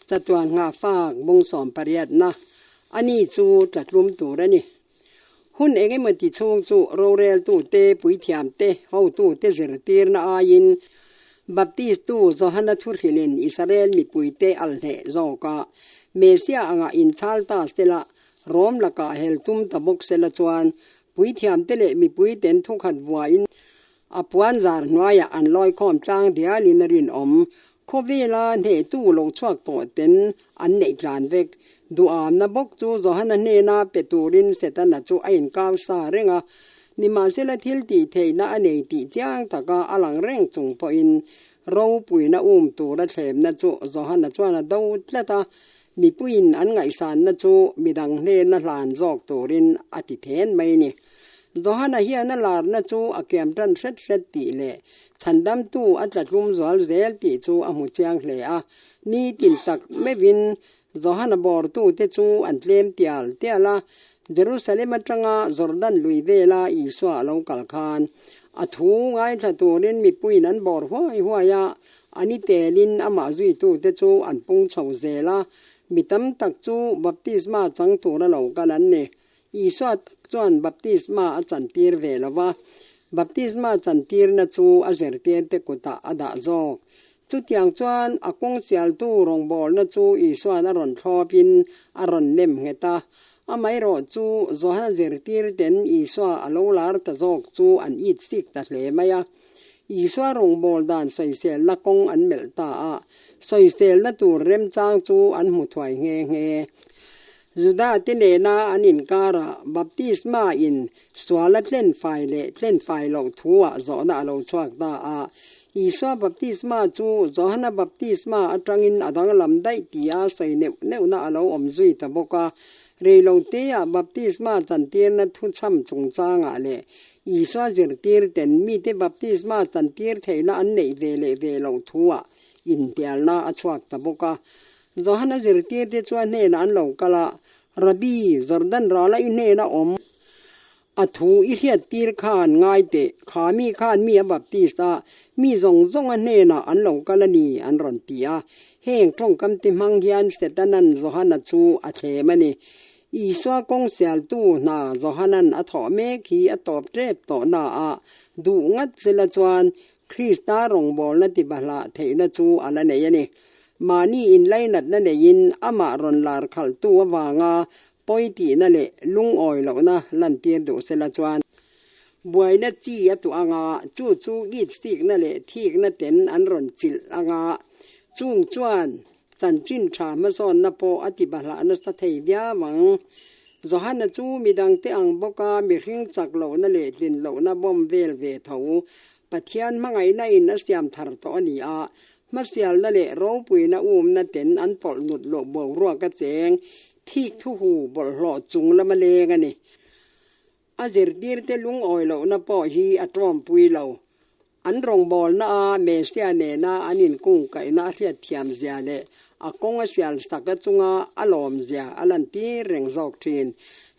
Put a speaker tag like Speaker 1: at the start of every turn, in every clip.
Speaker 1: Chatuan nghahfak bung sawmpariatna a ni chu tlatlum tur a ni. Hun eng emaw ti chhung chu roreltute, puithiamte, hotute zirtirna aiin Baptistu Johana thuhrilhin Israel mipuite al hleh zawk a, Messiah anga inchhal ta sela, Rom lakah hel tum ta bawk sela chuan puithiamte leh mipuiten thukhat vuahin A puan zar hnuaiah an lawikhawm tlang dialin a rinawm. Khawvela hnehtu lo chhuak tawh ten an neih tlan vek. Duhamna bawk chu Johana hnena pe turin Setana chu a inkau sa reng a. Nimahsela thil tih theihna a nei tih chiang taka a lang reng chung pawhin ropuina um tura thlemna chu Johana chuan a do tlat a. Mipuiin an ngaihsanna chu midang hnena hlan zawk turin a ti then mai ni. Johana hian a larna chu a kiam tan hret hret tih leh chhandamtu a tlatlum zual zel tih chu a hmu chiang hle a. Ni tin tak meuhin Johana bawrtute chu an tlem tial tial a. Jerusalem atanga Jordan lui vela Isua a lo kal khan a thu ngaithla turin mipuiin an bawr huai huai a, a ni telin amah zuitute chu an pung chho zel a. Mi tam tak chu baptisma chang tura lo kal an ni. Isua tak chuan baptisma a chantir ve lo va, baptisma chantirna chu a zirtirte kutah a dah zawk. Chutiang chuan a kawng sialtu rawngbawlna chu Isua'n a rawn thlawpin a rawn nem nghet a. Amaherawh chu Johana zirtirten Isua a lo lar ta zawk chu an it sik ta hle mai a. Isua rawngbâwl dan sawiselna kawng an melh ta a, sawiselna tur remchang chu an hmu thuai nghe nghe. Juda-te nena an inkarah baptisma in suala tlen fai leh tlen fai loh thuah zawhna a lo chhuak ta a. Isua baptisma chu Johana baptisma atangin a danglam daih tia sawi neuh neuhna a lo awm zui ta bawk a. Reiloteah baptisma chantirna thuchham chungchangah leh Isua zirtirten mite baptisma chantir theihna an neih ve leh ve loh thuah inhnialna a chhuak ta bawk a. Johana zirtirte chuan hnenah an lo kal a, Rabbi, Jordan rala i hnena awm a thu i hriattir khan ngai teh, kha mi khan mi a baptist a, mi zawng zawng a hnenah an lo kal a ni, an rawn ti a. Heng tawngkam te hmang hian Setanan Johana chu a thlem a ni. Isua kawng sialtu hna Johanan a thawh mek hi a tawp tep tawh na a, duh ngat sela chuan Krista rawngbawlna tibahlah theihna chu a la nei a ni. Mahni inlainatna neiin amah rawn lar khalhtu avanga pawi tihna leh lungawi lohna lantir duh sela chuan buaina chi a tuah anga, chu chu itsikna leh thikna ten an rawn chilh anga, chung chuan chanchin tha hmasawnna pawh a tibahlah nasa thei viau ang. Johana chu midangte ang bawka mihring chak lohna leh tlin lohna bawm vel ve tho Pathian hmangaihna in a siam thar tawh a ni a, hmasialna leh ropuina umna ten an pawlh nut loh boruak a cheng thik thuhu bawlhhlawh chung lama leng a ni. A zirtirte lungawi lohna pawh hi a tawmpui lo. An rawngbawlna a Messiah nena an inkungkaihna a hriatthiam zia leh a kawng a sial sak a chunga a lawm zia a lantir reng zawk thin.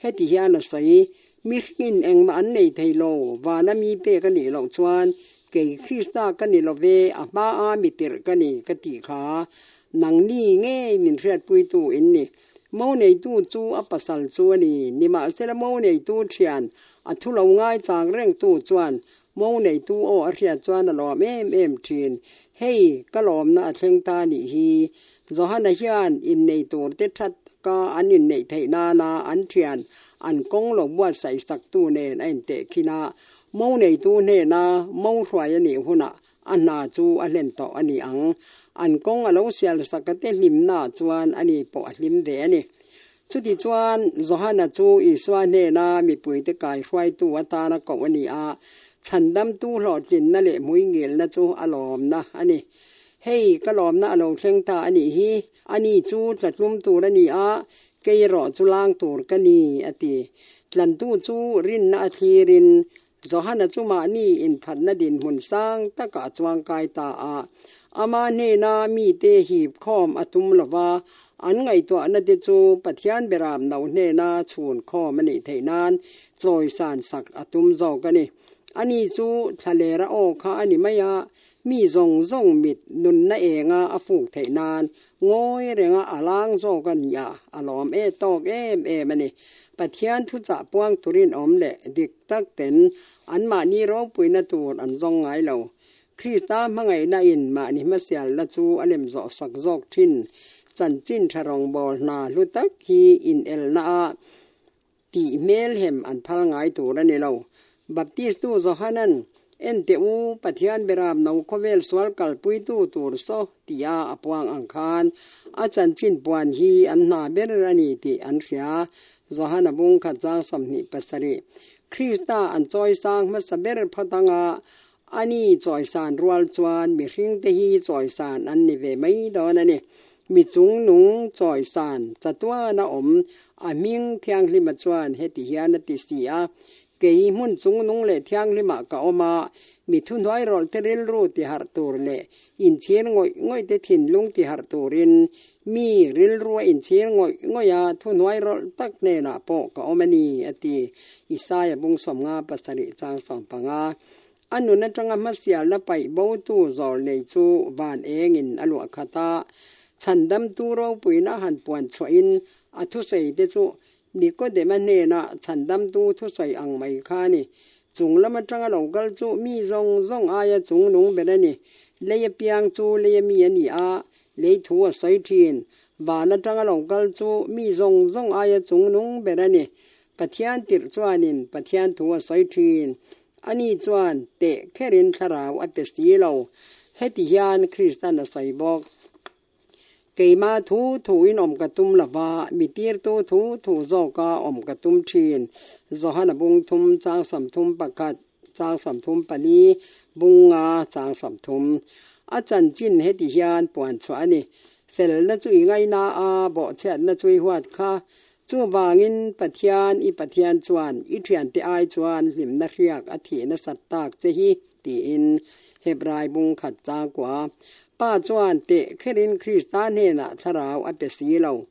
Speaker 1: Heti hian a sawi, Mihringin engmah an nei thei lo, vana mi pek a nih loh chuan kei Krista ka ni lo ve, a hmaa mi tirh ka ni ka tih kha nangni ngei min hriatpuitu in ni. Mo neitu chu a pasal chu a ni, nimahsela mo neitu thian a thu lo ngaichang rengtu chuan mo neitu aw a hriat chuan a lawm em em thin. Hei, ka lawmna a thleng ta nih hi. Johana hian innei turte that taka an inneih theih nana an thian an kawng lo buatsaih saktu nen a intehkhin a, mo neitu hnena mo hruai a nih hunah A hna chu a hlen tawh a ni ang. An kawng a lo sial sak a te hlimna chuan ani pawh a hlim ve a ni. Chuti chuan Johana chu Isua hnena mipuite kaihruaitu atana koh a ni a, chhandamtu hlawhtlinna leh hmuingilna chu a lawmna a ni. Hei, ka lawmna a lo thleng ta a nih hi, ani chu tlatlum tur a ni a, kei erawh chu lang tur ka ni, a ti. Tlantu chu rinna a thlirin Johana chu mahni inphatna dinhmun sang takah a chuangkai ta a. Ama hnena mite hip khawm a tum lo va, an ngaihtuahna te chu Pathian beram no hnena chhun khawm a nih theih nan chawisan sak a tum zawk a ni. Ani chu thlalera aw kha a ni mai a. Mi zawng zawng mit nunna enga a fuk theih nan ngawi renga a lang zawk a nia a lawm e tawk em em a ni. Pathian thuchah puang turin awm leh dik tak ten anmahni ropuina tur an zawng ngai lo. Krista hmangaihna in mahni hmasialna chu a lem zawh sak zawk thin. Chanchin tha rawngbâwl hna hlu tak hi inelna a tih hmelhem an phal ngai tur a ni lo. Baptistu Johanan, En teh u, Pathian beram no khawvel sual kalpuitu tur saw tia a puang ang khan a chanchin puan hi an hna ber a ni tih an hria. Johana bung khat chang 27. Krista an chawisang hmasa ber phawt anga Ani chawisan rual chuan mihringte hi chawisan an ni ve mai dawn a ni. Mi chungnung chawisan chatuan a awm a hming thianghlima chuan heti hian a ti si a, Kei hmun chungnung leh thianghlimah ka awm a, mi thuhnuai rawlhte rilru tiharh tur leh inchhir ngawih ngawihte thinlung tiharh turin mi rilrua inchhir ngawih ngawih a thuhnuai rawlh tak hnenah pawh ka awm a ni, a ti. Isaia bung 57 chang 15. A nun atanga hmasialna paih botu zawl nei chu van engin a luah khat a, chhandamtu ropuina han puan chhuahin a thusawi te chu Nikodema hnena chhandamtu thusawi ang mai kha a ni. Chung lam atanga lo kal chu mi zawng zawng aia chungnung ber a ni. Lei apiang chu lei ami a ni a, lei thu a sawi thin. Van atanga lo kal chu mi zawng zawng aia chungnung ber a ni. Pathian tirh chuanin Pathian thu a sawi thin. Ani chuan teh kherin thlarau a pe si lo. Heti hian Kristan a sawi bawk. Keima thu thuin awm ka tum lova, mi tirtu thu thu zawka awm ka tum thin. Johana bung thum chang 31, chang 34, bung nga chang 30. A chanchin heti hian puan chhuah a ni. Felna chu i ngaina a, bawhchhiatna chu i huat kha. Chuvangin Pathian, i Pathian chuan i thiante ai chuan hlimna hriak a thih nasat tak che hi, tiin Hebrai bung khat changkua Pa chuan teh kherin Krista hnenah thlarau a pe si lo.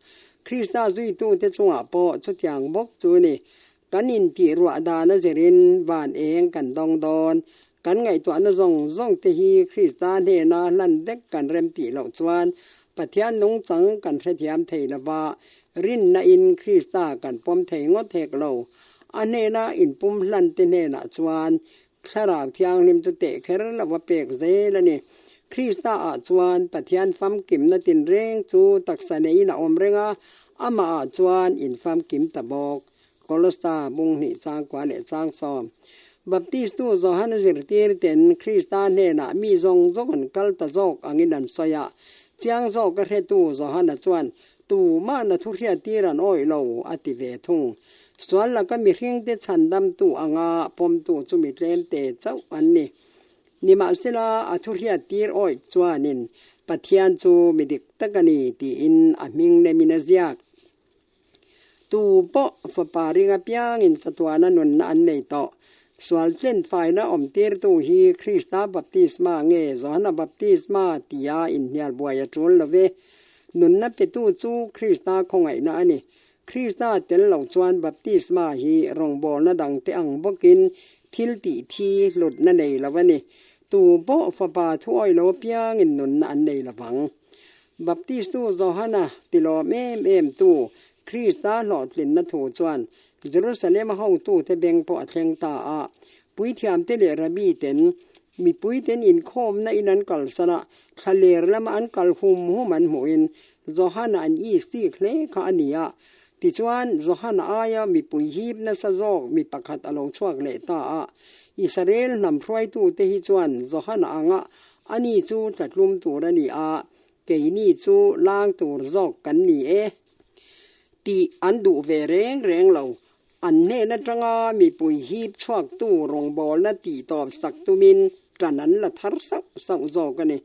Speaker 1: Krista zuitute chungah pawh chutiang bawk chu ni. Kan intih ruah dan a zirin van eng kan dawng dawn. Kan ngaihtuahna zawng zawng te hi Krista hnena hlan vek kan rem tih loh chuan Pathian nungchang kan hrethiam thei lova, rinna in Krista kan pawm thei ngawt hek lo. A hnena inpum hlan te hnenah chuan Thlarau Thianghlim chu teh kher lova pek zel a ni. Krista ah chuan Pathian famkimna tinreng chu taksa neiin a awm reng a, amah ah chuan infamkim ta bawk. Kolossa bung hnih chang kua leh chang sawm. Baptistu Johana zirtir ten Krista hnenah mi zawng zawng an kal ta zawk angin an sawi a. Chiang zawk a hretu Johana chuan tumah na thu hriattir an awih lo a ti ve thung. Sual laka mihringte chhandamtu anga pawmtu chu mi tlemte chauh an ni. Nimahsela a thu hriattir awih chuanin Pathian chu mi dik tak a ni tiin a hming nemin a ziak. Tu pawh fapa ring apiangin chatuana nunna an nei tawh. Sual tlen faina awmtirtu hi Krista baptisma nge Johana baptisma tia inhnial buai a tul lo ve. Nunna petu chu Krista khawngaihna a ni. Krista tel lo chuan baptisma hi rawngbawlna dangte ang bawkin thil tih thi hlutna nei lo a ni. Tu pawh fapa thuawih lo apiangin nunna an nei lo vang. Baptistu Johana tilawm em em tu Krista hlawhtlinna thu chuan Jerusalem-a hotute beng pawh a thleng ta a. Puithiamte leh Rabbi ten mipuiten inkhawmna in an kalsan a, thlaler lama an kal hum hum an hmuhin Johana an isik hle kha a ni a. Tichuan, Johana aia mipui hip nasa zawk mi pakhat a lo chhuak leh ta a. Israel hnam hruaitute hi chuan Johana anga Ani chu tlatlum tur a ni a, keini chu lang tur zawk kan ni e tih an duh ve reng reng lo. An hnen atanga mipui hip chhuaktu rawngbawlna tih tawp sak tumin tan an la thar sauh sauh zawk a ni.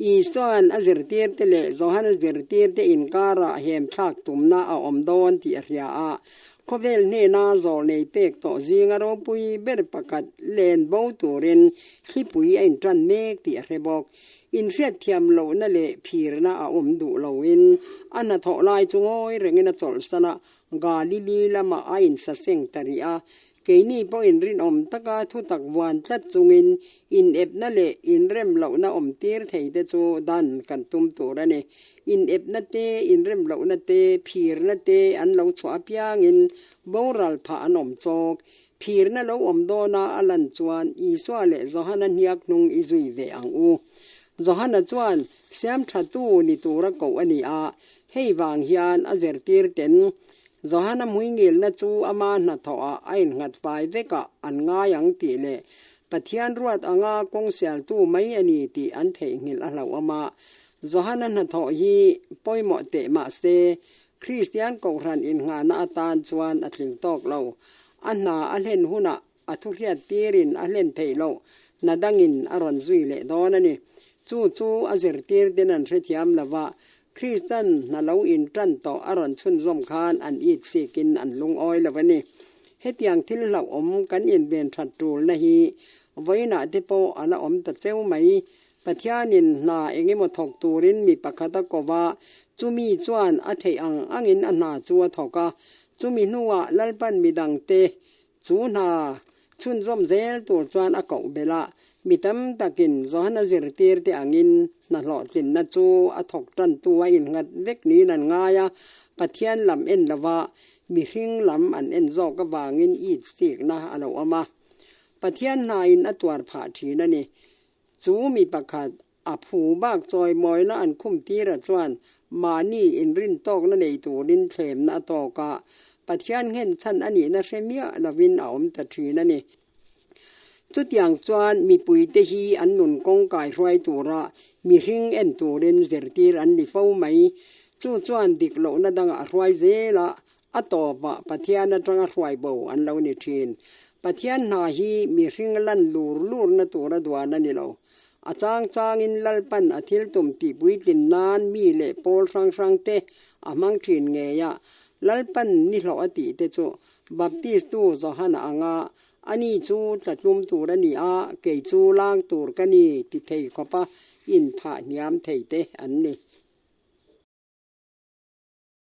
Speaker 1: Isua'n a zirtirte leh Johana zirtirte inkarah hemthlak tumna a awm dawn tih a hria a, khawvel hnena zawlnei pek tawh zinga ropui ber pakhat len bo turin Thlipui a inṭan mek tih a hre bawk. Inhriatthiam lohna leh phirna a awm duh loin a hnathawh lai chu ngawi rengin a chawlhsan a, Galili lamah a insaseng ta rih a. Keini pawhin rinawm taka thutak vuan tlat chungin inepna leh inrem lohna awm tir thei te chu dan kan tum tur a ni. Inepna te, inrem lohna te, phirna te an lo chhuah apiangin boral phah an awm chawk. Phirna lo awm dawna a lan chuan Isua leh Johana hniak hnung i zui ve ang u. Johana chuan siamthatu ni tura koh a ni a, hei vang hian a zirtir ten Johana hmuingilna chu ama hnathawhah a innghat fai vekah an ngai ang tih leh Pathian ruat anga kawng sialtu mai a ni tih an theihnghilh a hlauhawm a. Johana hnathawh hi pawimawh teh mah se, Kristian Kohhran innghahna atan chuan a tling tawk lo. A hna a hlen hunah a thuhriat tirin a hlen theih loh hna dangin a rawn zui leh dawn a ni. Chu chu a zirtir ten an hrethiam lo va, Kristian hna lo intan tawh a rawn chhunzawm khan an it sikin an lungawi lo a ni. Hetiang thil hlauhawm kan inven that tulna hi vawiinah te pawh a la awm ta cheu mai. Pathianin hna engemaw thawk turin mi pakhat a ko va, chumi chuan a theih ang angin a hna chu a thawk a. Chumi hnuah Lalpan midangte chu hna chhunzawm zel tur chuan a koh belh a. Mi tam takin Johana zirtirte angin hna hlawhtlinna chu a thawk tantu a innghat vek niin an ngai a, Pathian lam en lova mihring lam an en zawk avangin it sikna a lo awm a. Pathian hnain a tuar phah thin a ni. Chu mi pakhat, a phu bak chawimawina an khum tira chuan mahni inrin tawkna nei turin thlemna a tawk a, Pathian nghen chhan a nihna hre miah lovin a awm ta thin a ni. Chutiang chuan mipuite hi an nun kawng kaihruai tura mihring en turin zirtir an ni fo mai. Chu chuan dik lohna dangah a hruai zel a, A tawpah Pathian atanga hruai bo an lo ni thin. Pathian hna hi mihring lan lur lurna tura duan a ni lo. A chang changin Lalpan a thil tum tih puitlin nan mi leh pawl hrang hrang te a hmang thin ngei a. Lalpan ni hlawh a tih te chu Baptistu Johana anga ani chu tlatlum tur a ni a, kei chu lang tur ka ni ti thei khawpa inphah hniam thei te an ni.